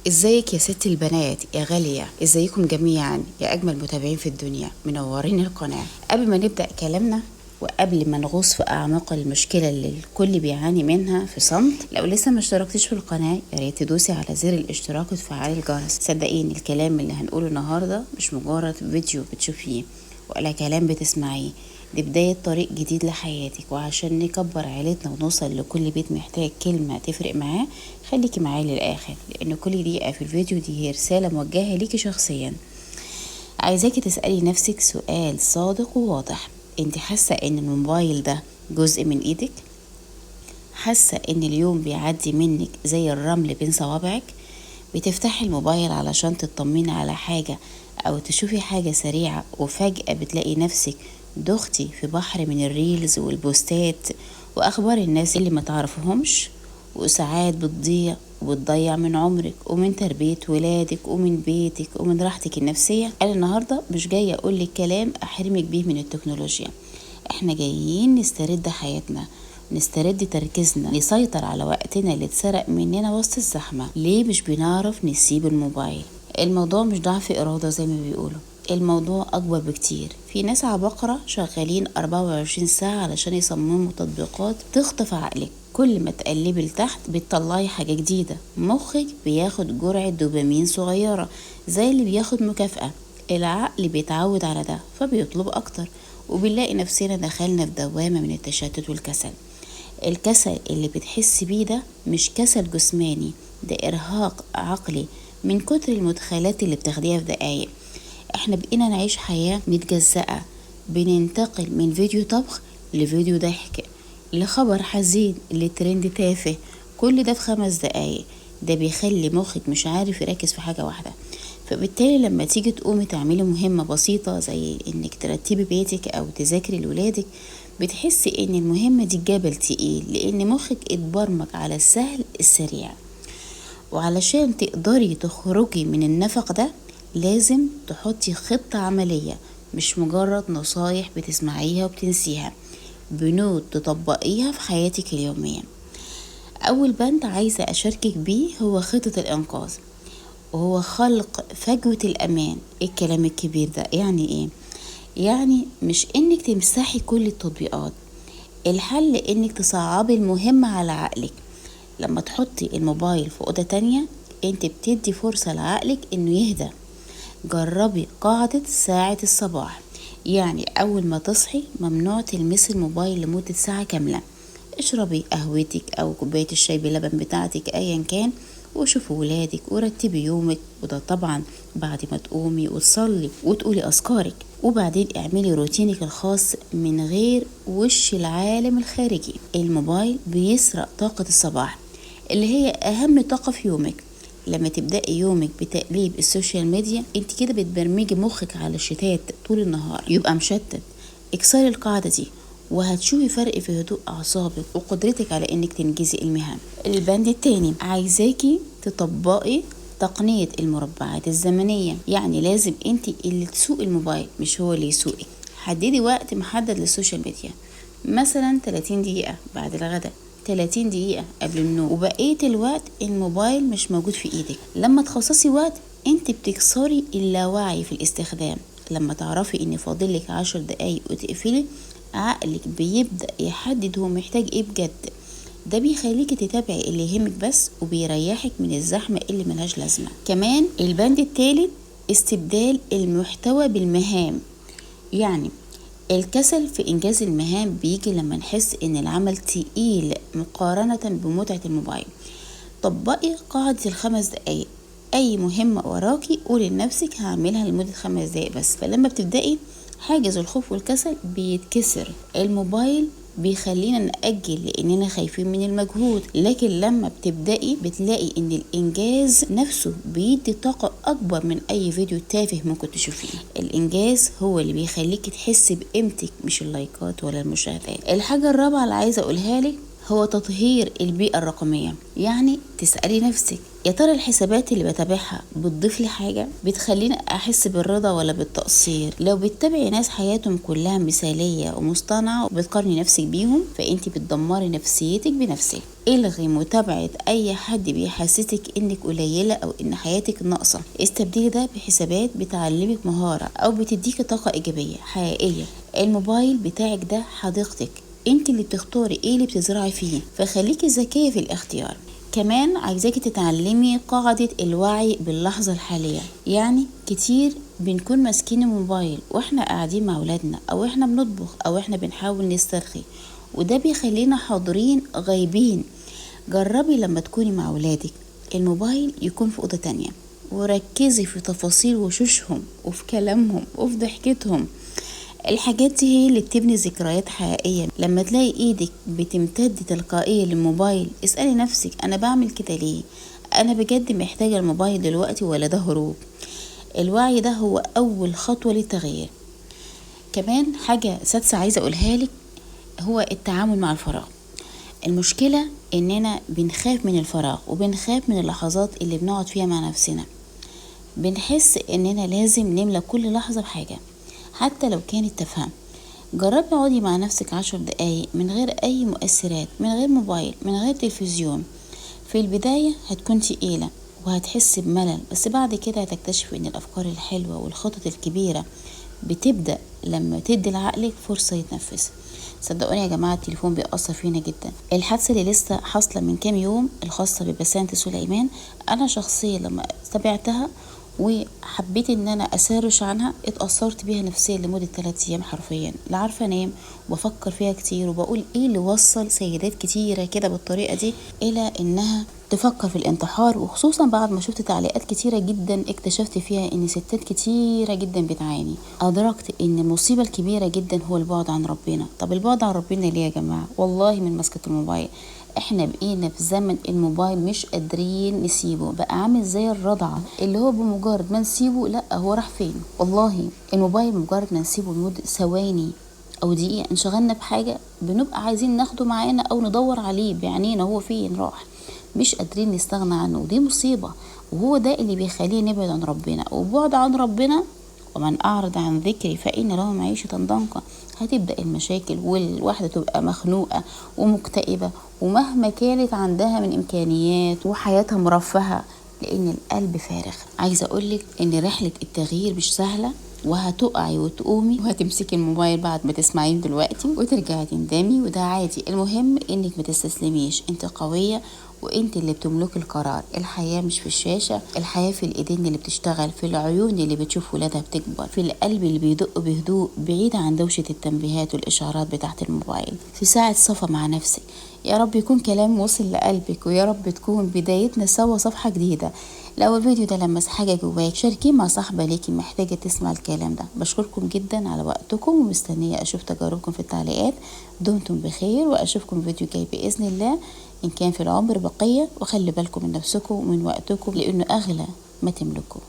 ازيك يا ست البنات يا غالية، ازيكم جميعا يا اجمل متابعين في الدنيا، منورين القناة. قبل ما نبدأ كلامنا وقبل ما نغوص في اعماق المشكلة اللي الكل بيعاني منها في صمت، لو لسه ما اشتركتيش في القناة يا ريت تدوسي على زر الاشتراك وتفعلي الجرس. صدقيني الكلام اللي هنقوله النهاردة مش مجرد فيديو بتشوفيه ولا كلام بتسمعيه، دي بداية طريق جديد لحياتك. وعشان نكبر عيلتنا ونوصل لكل بيت محتاج كلمة تفرق معاه، خليكي معايا للآخر، لأن كل دقيقة في الفيديو دي هي رسالة موجهة ليكي شخصيا. عايزاكي تسألي نفسك سؤال صادق وواضح: انت حاسة ان الموبايل ده جزء من ايدك؟ حاسة ان اليوم بيعدي منك زي الرمل بين صوابعك؟ بتفتحي الموبايل علشان تطمني على حاجة او تشوفي حاجة سريعة، وفجأة بتلاقي نفسك دختي في بحر من ال reels والبوستات واخبار الناس اللي ما تعرفهمش، وساعات بتضيع وبتضيع من عمرك ومن تربية ولادك ومن بيتك ومن راحتك النفسية. أنا النهاردة مش جاية أقولك كلام أحرمك بيه من التكنولوجيا، احنا جايين نسترد حياتنا، نسترد تركيزنا، نسيطر على وقتنا اللي اتسرق مننا وسط الزحمة. ليه مش بنعرف نسيب الموبايل؟ الموضوع مش ضعف إرادة زي ما بيقولوا، الموضوع أكبر بكتير. في ناس عباقرة شغالين 24 ساعة علشان يصمموا تطبيقات تخطف عقلك، كل ما تقلبي لتحت بتطلعي حاجة جديدة، مخك بياخد جرعة دوبامين صغيرة زي اللي بياخد مكافأة، العقل بيتعود على ده فبيطلب أكتر، وبنلاقي نفسنا دخلنا في دوامة من التشتت والكسل. الكسل اللي بتحس بيه ده مش كسل جسماني، ده إرهاق عقلي من كتر المدخلات اللي بتاخديها في دقايق. احنا بقينا نعيش حياة متجزأة، بننتقل من فيديو طبخ لفيديو ضحك لخبر حزين لترند تافه، كل ده في 5 دقايق. ده بيخلي مخك مش عارف يركز في حاجة واحدة، فبالتالي لما تيجي تقومي تعملي مهمة بسيطة زي انك ترتبي بيتك او تذاكري لولادك، بتحسي ان المهمة دي جبل تقيل، لان مخك اتبرمج على السهل السريع. وعلشان تقدري تخرجي من النفق ده لازم تحطي خطة عملية، مش مجرد نصايح بتسمعيها وبتنسيها، بنود تطبقيها في حياتك اليومية. أول بند عايزة أشاركك بيه هو خطة الإنقاذ، وهو خلق فجوة الأمان. إيه الكلام الكبير ده؟ يعني إيه؟ يعني مش إنك تمسحي كل التطبيقات، الحل إنك تصعبي المهمة على عقلك. لما تحطي الموبايل في أوضة تانية انت بتدي فرصة لعقلك إنه يهدى. جربي قاعدة ساعة الصباح، يعني أول ما تصحي ممنوع تلمسي الموبايل لمدة ساعة كاملة. اشربي قهوتك أو كوباية الشاي بلبن بتاعتك أيا كان، وشوفي ولادك ورتبي يومك، وده طبعا بعد ما تقومي وتصلي وتقولي أذكارك، وبعدين اعملي روتينك الخاص من غير وش العالم الخارجي. الموبايل بيسرق طاقة الصباح اللي هي أهم طاقة في يومك. لما تبدأي يومك بتقليب ال social media انت كده بتبرمجي مخك على الشتات طول النهار، يبقى مشتت. اكسري القاعدة دي وهتشوفي فرق في هدوء أعصابك وقدرتك على انك تنجزي المهام. البند التاني عايزاكي تطبقي تقنية المربعات الزمنية، يعني لازم انت اللي تسوقي الموبايل مش هو اللي يسوقك. حددي وقت محدد لل social media، مثلا 30 دقيقة بعد الغداء، 30 دقيقة قبل النوم، وبقية الوقت الموبايل مش موجود في ايدك. لما تخصصي وقت انت بتكسري اللاوعي في الاستخدام. لما تعرفي ان فاضلك 10 دقايق وتقفلي، عقلك بيبدأ يحدد هو محتاج ايه بجد. ده بيخليكي تتابعي اللي يهمك بس، وبيريحك من الزحمة اللي ملهاش لازمة. كمان البند الثالث استبدال المحتوى بالمهام. يعني الكسل في إنجاز المهام بيجي لما نحس إن العمل تقيل مقارنة بمتعة الموبايل. طبقي قاعدة ال5 دقايق، أي مهمة وراكي قولي لنفسك هعملها لمدة 5 دقايق بس. فلما بتبدأي حاجز الخوف والكسل بيتكسر. الموبايل بيخلينا نأجل لأننا خايفين من المجهود، لكن لما بتبدأي بتلاقي إن الإنجاز نفسه بيدي طاقة أكبر من أي فيديو تافه ممكن تشوفيه. الإنجاز هو اللي بيخليكي تحسي بقيمتك، مش اللايكات ولا المشاهدات. الحاجة الرابعة اللي عايزة أقولها لك هو تطهير البيئة الرقمية. يعني تسألي نفسك، يا ترى الحسابات اللي بتابعها بتضيف لي حاجة؟ بتخليني أحس بالرضا ولا بالتقصير؟ لو بتتابعي ناس حياتهم كلها مثالية ومصطنعة وبتقارني نفسك بيهم، فأنت بتدمري نفسيتك بنفسك. الغي متابعة أي حد بيحسسك إنك قليلة أو إن حياتك ناقصة. استبدلي ده بحسابات بتعلمك مهارة أو بتديكي طاقة إيجابية حقيقية. الموبايل بتاعك ده حديقتك، انت اللي بتختاري ايه اللي بتزرعي فيه، فخليكي ذكية في الاختيار. كمان عايزاكي تتعلمي قاعدة الوعي باللحظة الحالية. يعني كتير بنكون ماسكين الموبايل واحنا قاعدين مع اولادنا، او احنا بنطبخ، او احنا بنحاول نسترخي، وده بيخلينا حاضرين غايبين. جربي لما تكوني مع اولادك الموبايل يكون في أوضة تانية، وركزي في تفاصيل وشوشهم وفي كلامهم وفي ضحكتهم. الحاجات دي هي اللي بتبني ذكريات حقيقية. لما تلاقي ايدك بتمتد تلقائيا للموبايل، اسألي نفسك، انا بعمل كده ليه؟ انا بجد محتاجة الموبايل دلوقتي ولا ده هروب؟ الوعي ده هو اول خطوة للتغيير. كمان حاجة سادسة عايزة اقولها لك، هو التعامل مع الفراغ. المشكلة اننا بنخاف من الفراغ، وبنخاف من اللحظات اللي بنقعد فيها مع نفسنا. بنحس اننا لازم نملى كل لحظة بحاجة حتى لو كانت تفهم. جربي اقعدي مع نفسك 10 دقايق من غير اي مؤثرات، من غير موبايل، من غير تلفزيون. في البداية هتكون تقيلة وهتحسي بملل، بس بعد كده هتكتشفي ان الافكار الحلوة والخطط الكبيرة بتبدأ لما تدي لعقلك فرصة يتنفس. صدقوني يا جماعة، التليفون بيأثر فينا جدا. الحادثة اللي لسه حاصلة من كام يوم الخاصة ببسنت سليمان، انا شخصيا لما تابعتها وحبيت ان انا اسرش عنها اتأثرت بيها نفسيا لمدة 3 ايام حرفيا، لا عارفة انام، وبفكر فيها كتير، وبقول ايه اللي وصل سيدات كتيرة كده بالطريقة دي الى انها تفكر في الانتحار. وخصوصا بعد ما شفت تعليقات كتيرة جدا اكتشفت فيها ان ستات كتيرة جدا بتعاني. ادركت ان المصيبة الكبيرة جدا هو البعد عن ربنا. طب البعد عن ربنا ليه يا جماعة؟ والله من مسكة الموبايل. احنا بقينا في زمن الموبايل مش قادرين نسيبه، بقى عامل زي الرضعة اللي هو بمجرد ما نسيبه لا هو راح فين. والله الموبايل مجرد ما نسيبه لمدة ثواني او دقيقة انشغلنا بحاجة بنبقى عايزين ناخده معانا او ندور عليه بعينينا هو فين راح، مش قادرين نستغنى عنه، ودي مصيبة. وهو ده اللي بيخليه نبعد عن ربنا، وبعد عن ربنا ومن أعرض عن ذكري فإن له معيشة ضنكا. هتبدأ المشاكل والواحدة تبقى مخنوقة ومكتئبة، ومهما كانت عندها من إمكانيات وحياتها مرفهة، لأن القلب فارغ. عايزة أقولك إن رحلة التغيير مش سهلة، وهتقعي وتقومي وهتمسكي الموبايل بعد ما تسمعيه دلوقتي وترجعي تندمي، وده عادي. المهم إنك ما تستسلميش، أنت قوية وانت اللي بتملكي القرار. الحياة مش في الشاشة، الحياة في الايدين اللي بتشتغل، في العيون اللي بتشوف ولادها بتكبر، في القلب اللي بيدق بهدوء بعيد عن دوشة التنبيهات والاشعارات بتاعت الموبايل، في ساعة صفا مع نفسك. يا رب يكون كلام وصل لقلبك، ويا رب تكون بدايتنا سوا صفحة جديدة. لو الفيديو ده لمس حاجة جواك شاركيه مع صاحبة ليكي محتاجة تسمع الكلام ده. بشكركم جدا على وقتكم، ومستنية أشوف تجاربكم في التعليقات. دمتم بخير، وأشوفكم فيديو جاي بإذن الله إن كان في العمر بقية. وخلي بالكم من نفسكم ومن وقتكم لأنه أغلى ما تملكوا.